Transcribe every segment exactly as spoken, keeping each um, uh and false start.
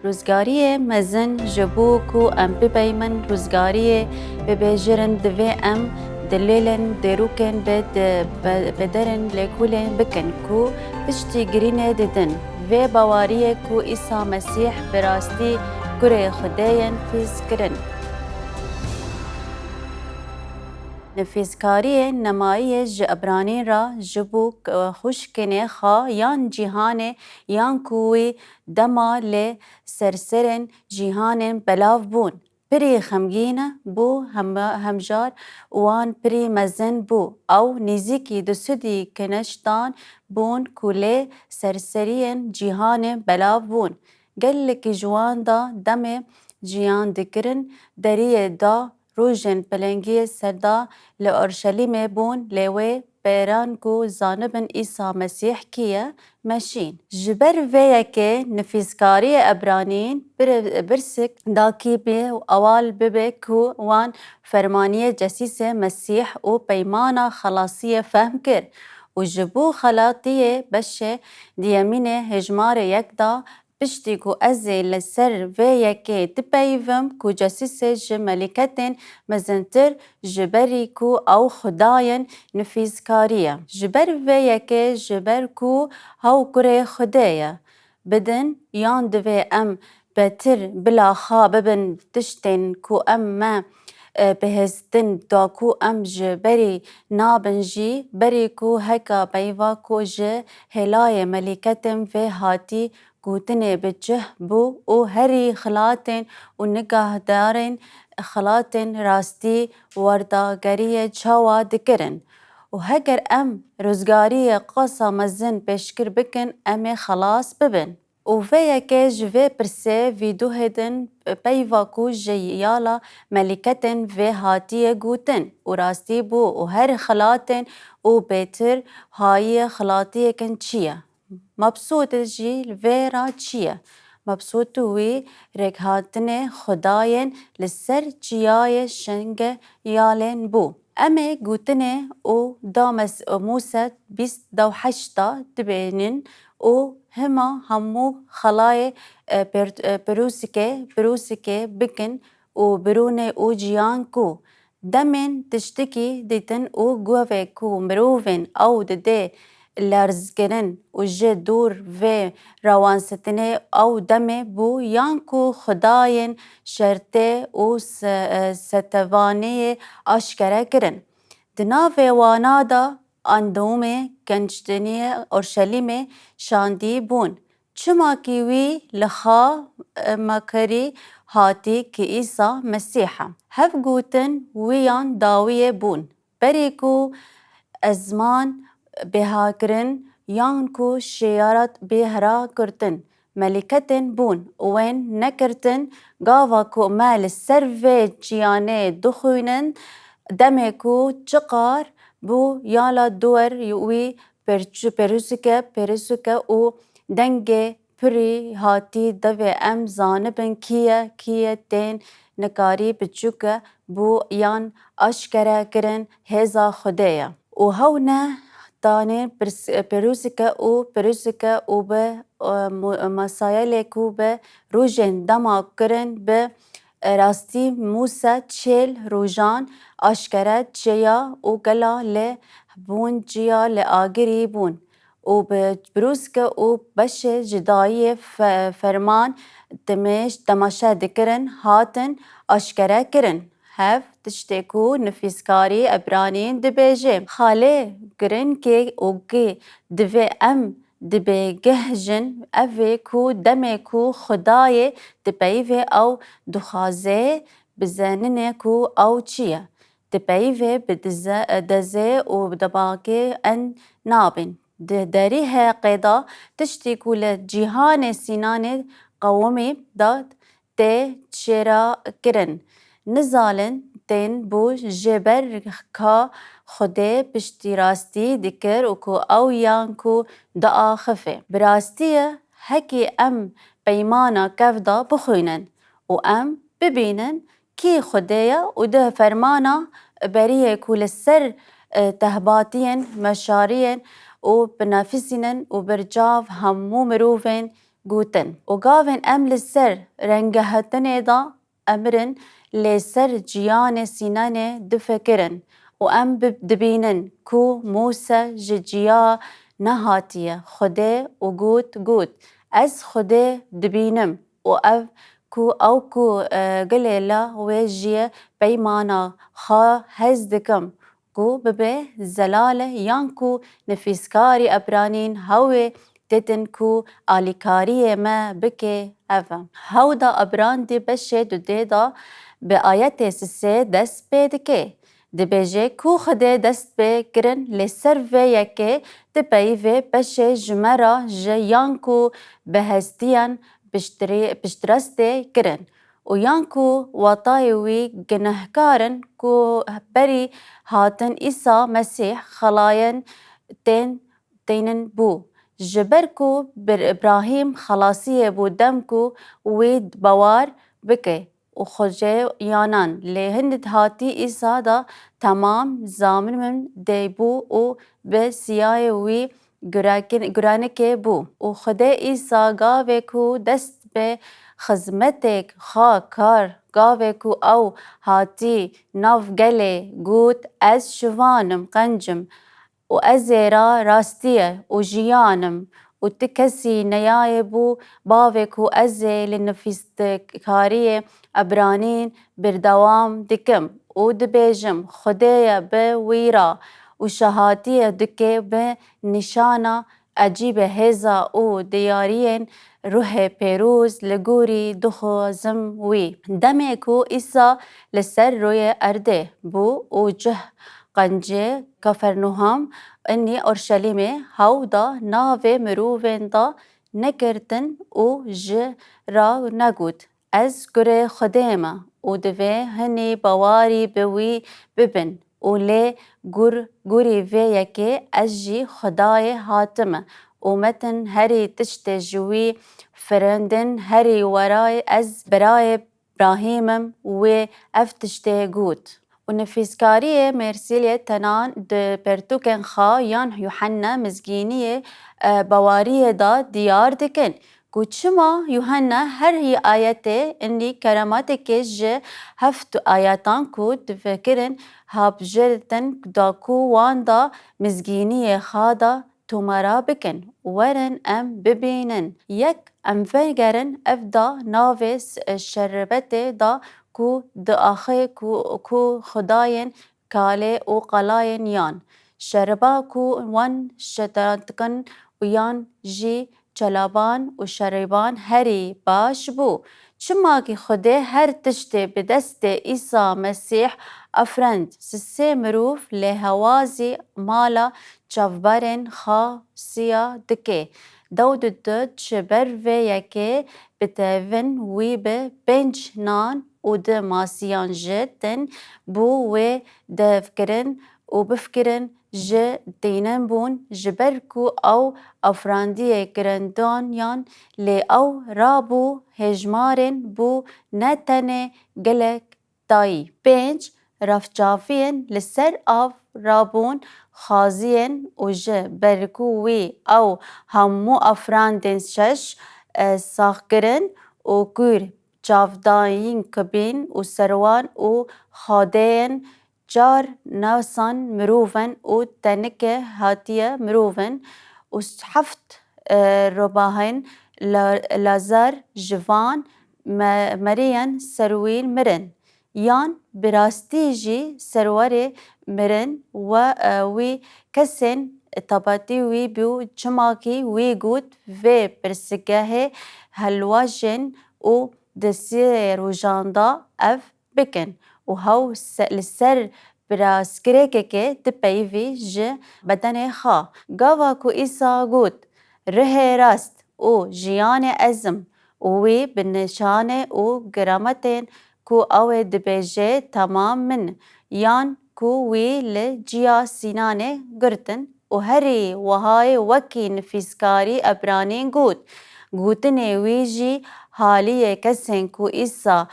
Rûzgariyê mezin ji bo ku em bipeymin rûzgariyê bibêjirin, divê em dilêlên dêrokên bi di-, bi-, biderin lêkolîn bikin ku piştî girînê didin. Vê baweriyê ku Îsa Mesîh bi rastî kurê Xwedê ye nifîz kirin. Nifîzkariyê nemayiyê ji Ebranîn re ji bo k-, xwişkinê xwe yan cîhanê yan ku wî dema lê serserên cîhanên belav bûn. Pirî xemgîn bû, hem-, hemjar wan pirî mezin bû. Ew nêzîkî du sedî kineştan bûn ku lê serseriyên cîhanê belav bûn. Gelekî ji wan da demê jiyan dikirin, deriyê da rojên pelengiyê serda li Orşelîmê bûn, lê wê pêran ku zanibin Îsa Mesîh kî ye, meşîn. Ji ber vê yekê nifîzkariyê Ebranîn bir-, birsik dakî bê û ewal bibe ku wan fermaniyê cesîsê Mesîh û peymana xelasiyê fehm kir û ji bo xelatiyê beşê diyemînê hêjmarê yek da Piştî ku ez ê li ser vê yekê dipeyivim ku cesîsê ji melîketên mezintir ji berî ku ew Xwedayên nifîzkarî ye. Ji ber vê yekê, ji ber ku hew kurê Xwedê ye, bidin, yan divê em betir bila xwe bibin tiştên ku em me, e, bihêstin da ku em ji berî nabin jî, berî ku heke peyva ku ji hêlayê melîketên vê hatî gotinê bi cih bû û herî xilatên û nigahdarên xilatên rastî werdageriyê çawa dikirin û heger em rûzgariyê qasa mezin pêşkir bikin, em ê xelas bibin. Û vê yekê ji vê pirsê vî duhê din peyva ku ji yala melîketên vê hatiyê gotin û rastî bû û her xilatên û bêtir hayî xilatiyekin çi ye? Mebsût jî li vê re çi ye? Mebsût wî rêkhatinê Xwedayên li ser çiyayê şenge yalên bû. Em ê gotinê û da mes-, Mûse bîst da heşt da dibênin û hima hemû xelayê, e, per-, e, perûsike, perûsike bikin û birûnê û ciyan ku Demên tiştikî dîtin û govê ku mirovên ew didê lerzkirin û ji dûr vê rawansitinê ew demê bû yan ku xwedayên şertê û se-, setevaniyê aşkere kirin. Di navê wana de endamê Konstantiniyê Orşelîmê şandî bûn. Çimakî wî li xwe, e, mekerî hatî ki Îsa Mesîh e. Hev gotin wiyan dawiyê bûn. Berî ku ezman bêhakirin yan ku şêyarat bêhra kirtin, melîketên bûn û wên nekirtin, gava ku me li ser vê çiyanê dixwînin, demê ku çiqar bû yala duwer wî perçu-, perusike, perusike û dengê pirî hatî devê em zanibin kî ye, kî ye tên nikarî biçûke bû yan aşkere kirin hêza Xwedê ye. Û hew ne tanê pirs-, perusike û perusike û bi, e, mu-, masayelê ku bi rojên dema kirin bi Rastî Mûse çêl rojan aşkere çêya û gela li bûn ciya li agirî bûn û bi brûske û beşê cudayiyê fe-, ferman dimêş-, temaşe dikirin hatin aşkere kirin. Hev tiştê ku nifîskarî Ebranîn dibêje, xalê girinkê û ki divê em dibêgihjin, ev ê ku demê ku Xwedayê dipeyivê ew dixwaze bizeninê ku ew çi ye. Dipeyivê bi dize-, dezê û debakê en nabin. Di derî heqê de tiştî ku li cîhanê sînanê qewimî de tê çêra kirin. Nizalin tên bû jê ber ka Xwedê piştî rastî dikir û ku ew yan ku diaxife. Bi rastî ye, hekî em peymana kev de bixwînin û em bibînin kî Xwedê ye û di fermana beriyê ku li ser, e, tehbatiyên, meşariyên û binafisînin û berçav hemû mirovên gotin. Û gavên em li ser rengehatinê de emirin lê ser ciyanê Sînanê difikirin û em bi-, dibînin ku Mûse ji ciya nehatiye Xwedê û got, got, Ez Xwedê dibînim û ev ku ew ku, e, gilê la wê jiyê peymana xwe hez dikim ku bibe zelale yan ku nifîskarî Ebranîn hewê didin ku alîkariyê me bike ev e. Hewda Ebrandî beşê dudê de bi ayetê sisê dest pê dike. Dibêje ku Xwedê dest pê kirin lê ser vê yekê dipeyivê beşê ji me re ji yan ku bi hestiyan piştirê-, piştrastê kirin û yan ku watayê wî gunehkar in ku berî hatin Îsa Mesîh xelayên tên tênin bû. Ji ber ku bir Îbrahîm xelasiyê bû dem ku wî bawar bike û xwecê yanan lê hind hatî Îsa da temam zamin min dê bû û bi siyayê wî gurakin-, guranikê bû. Û Xwedê Îsa gavê ku dest bi xizmetêk xwe kar, gavê ku ew hatî nav gelê got, Ez şivan im, qenc im û ez ê ra rastiyê û jiyan im û ti kesî neyayê bû bavê ku ez ê li nifîskariyê Ebranîn berdewam dikim û dibêjim, Xwedê ye bi wî ra û şehatiyê dike bi nîşana ecîbê hêza û diyariyên Ruhê Pêroz li gorî dixwazim wî. Demê ku Îsa li ser rûyê erdê bû û cih qencê Kafernuham inî Orşelîmê hewda navê mirovên da nekirtin û ji ra negot, Ez gurê Xwedê me û divê hinî bawarî bi wî bibin û lê gur, gurî vê yekê ez jî Xwedayê hatime û metin herî tiştê ji wî firindin herî werayê ez birayê Brahîm im wê ev tiştê got. Û nifîskariyê Mêrsîlê tenan di pertûkên xwe yan Yuhanna Mizgîniyê, e, bawariyê de diyar dikin ku çima Yuhanna her hî ayetê inî keramateke ji heft ayetan ku difikirin hapjirtin da ku wan da mizgîniyê xwe da tomara bikin. Werin em bibînin. Yek, em vegerin ev da navê s-, şerbetê da ku diaxê ku, ku xwedayên kalê û qalayên yan. Şerba ku wan şetandikin û yan jî çelaban û şerîban herî baş bû. Çimakî Xwedê her tiştê bi destê Îsa Mesîh afirand, sisê mirov lê hewazî mala çavbarên xwe siya dike. Dew di du ji ber vê yekê bi tevin wî bi pênc nan û du masiyan ji tin bû wê devkirin û bifikirin ji tînin bûn, ji ber ku ew afirandiyê girindaniyan lê ew rabû hêjmarên bû ne tenê gelek tayî. Pênc, revçaviyên li ser av rabûn xwaziyên û ji ber ku wî ew hemû afirandên şeş, e, sax kirin û kûr çavdayîn kibîn û ser wan û xwedeyên çar nasan mirovin û tenike hatiye mirovin û heft, e, robahên La-, Lazar ji van me-, meriyên serwîn mirin. Yan bi rastî jî serwerê mirin we, e, wî kesên tabatî wî bû, çimakî wî got, vê pirsgehê hilwajin û di sê rojan de ev bikin û hew se-, li ser pirsgirêkekê dipeyivî ji bedenê xwe. Gava ku Îsa got, Rihê rast û jiyanê ez im û wî bi nîşanê û girametên ku ew ê dibêje temam min, yan ku wî li ciya Sînanê girtin û herî wehayê wekî nifîskarî Ebranîn got. Gotinê wî jî haliyê kesên ku Îsa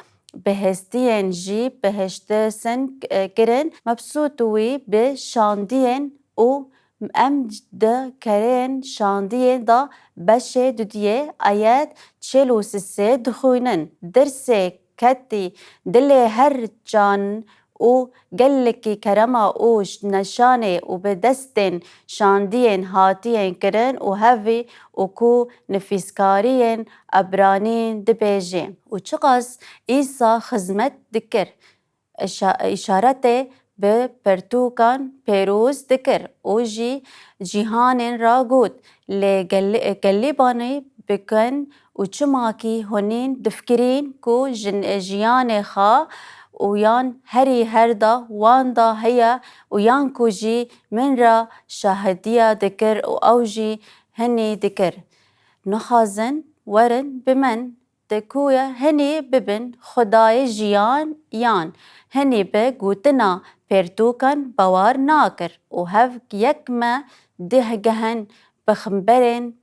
bi hestiyên jî bi hiştin kirin, mebsût wî bi şandiyên û Em di kerên şandiyên de beşê dudiyê ayet çil û sisê dixwînin. Dirsê ketî dilê her can û gelekî kerema û neşanê û bi destên şandiyên hatiyên kirin û hevî û ku nifîskariyên Ebranî dibêjê û çiqas Îsa xizmet dikir, îşa-, îşaretê bi pirtûkan pêroz dikir û jî cîhanên ra got, lê gel-, gelîbanî bikin û çimakî hunîn difikirîn ku jin-, jiyanê xwe û yan herî her da wan da heye û yan ku jî min ra şahidiya dikir û ew jî hinî dikir. Nixwazin werin bi min, di ku ye hinî bibin xwedayê jiyan yan hinî bi gotina pirtûkan bawer nakir û hev yek me dihgehin pêxemberên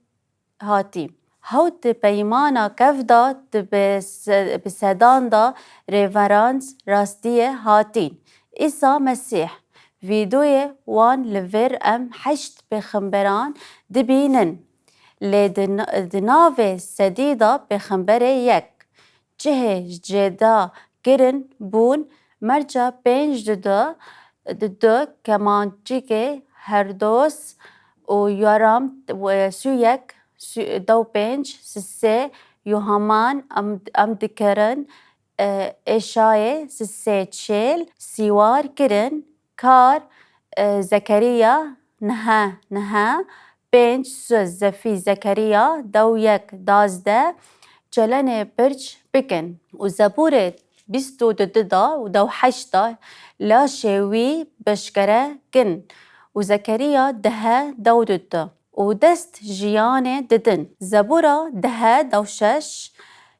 hatî. Hewt di peymana kev de di bi se-, bi sedan de rêverans rastiyê hatîn. Îsa Mesîh, vîdoyê wan li vir em heşt pêxemberan dibînin. Lê di na-, di navê sedî de pêxemberê yek cihê cêda kirin bûn, merca pênc di du, di du kemançikê herdos û yaram we sûyek, sû-, dew pênc, sisê Yohaman em, em dikirin, e, êşayê sisê çêl sîwar kirin, kar, e, Zekeriya nehe, nehe, pênc, su, zefî Zekeriya dew yek, dazdeh, çelenê pirç bikin. Û Zeburê bîst û du da û dew heşt da laşê wî beşkere kin. Û Zekeriya dehe dew du da. Û dest jiyanê didin. Zebura dehe dew şeş,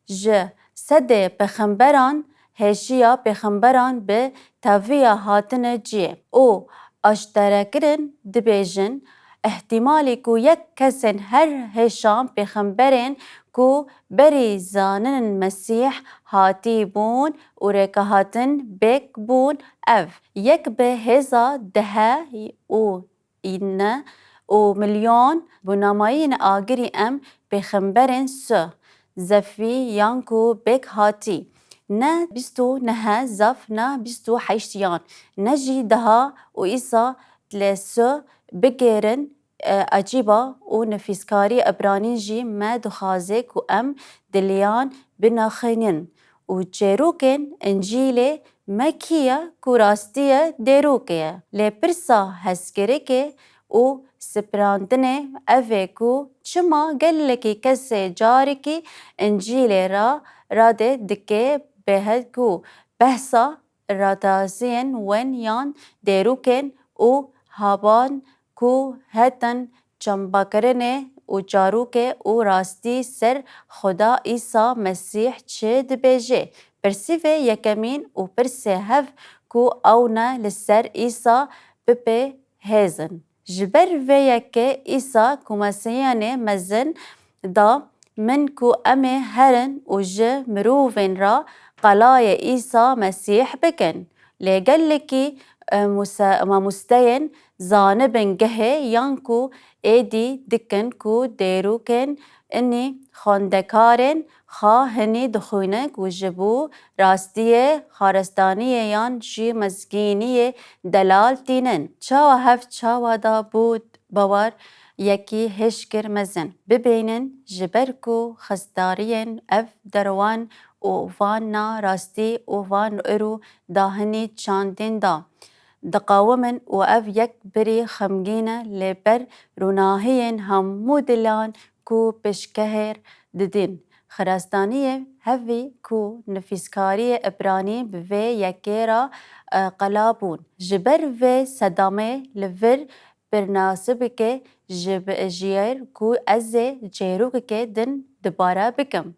ji sedê pêxemberan, hêşiya pêxemberan bi teviya hatine ciyê û aşterekirin dibêjin, îhtîmalî ku yek kesên her hêşan pêxemberên ku berî zaninin Mesîh hatî bûn û rêkehatin bêk bûn ev, yek bi hêza dehe û îne û milyon, bi namayîn agirî em pêxemberên su, zefî yan ku bêk hatî, ne bîst û nehe zaf, ne bîst û heşt yan, ne jî deha û îsa lê su bigêrin, e, ecîba û nifîskarî Ebranî jî me dixwaze ku em diliyan binaxînin û çêrokên Încîlê me kî ye ku rastî ye dêrokê ye. Lê pirsa hezkirekê û sipirandinê ev e ku çima gelekî kesê carekî Încîlê ra radê dike behed ku behsa radaziyên wen yan dêrokên û haban ku hetin çembakirinê û çarokê û rastî ser Xuda Îsa Mesîh çi dibêje? Pirsîvê yekemîn û pirsê hev ku ew ne li ser Îsa bipê hêzin. Ji ber vê yekê Îsa ku Mesîhiyanê mezin da min ku em ê herin û ji mirovên re qelayê Îsa Mesîh bikin. Lê gelekî, e, muse-, mamosteyên zanibin gehê yan ku êdî dikin ku dêrokên inî xwendekarên xwe hinî dixwînin ku ji bo rastiyê xaristaniyê yan jî mezgîniyê delal tînin. Çawa hev çawa da bû bawer yekî hêj kir mezin. Bibînin ji ber ku xestdariyên ev derwan û van na rastî û van îro dahinî çandên da diqawimin û ev yek birî xemgîn e lê ber rûnahiyên hemû dilan ku pêşkehr didin. Xirastaniyê hevî ku nifîskariyê Îbranî bi vê yekê re, e, qela bûn. Ji ber vê sedamê li vir pir nasib bike ji bi-, ji yer ku ez ê çêrokekê din dibare bikim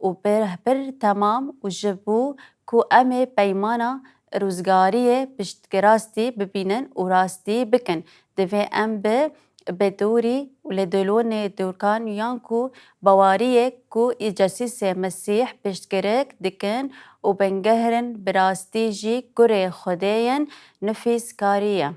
û pir, pir temam û ji bo ku em ê peymana rûzgariyê piştgirastî bibînin û rastî bikin. Divê em bi, bi dorî û li dilonê dorkan yan ku baweriyê ku î cesîsê Mesîh piştgirêk dikin û bingehirin bi rastî jî kurê Xwedê yên nifîskarî ye.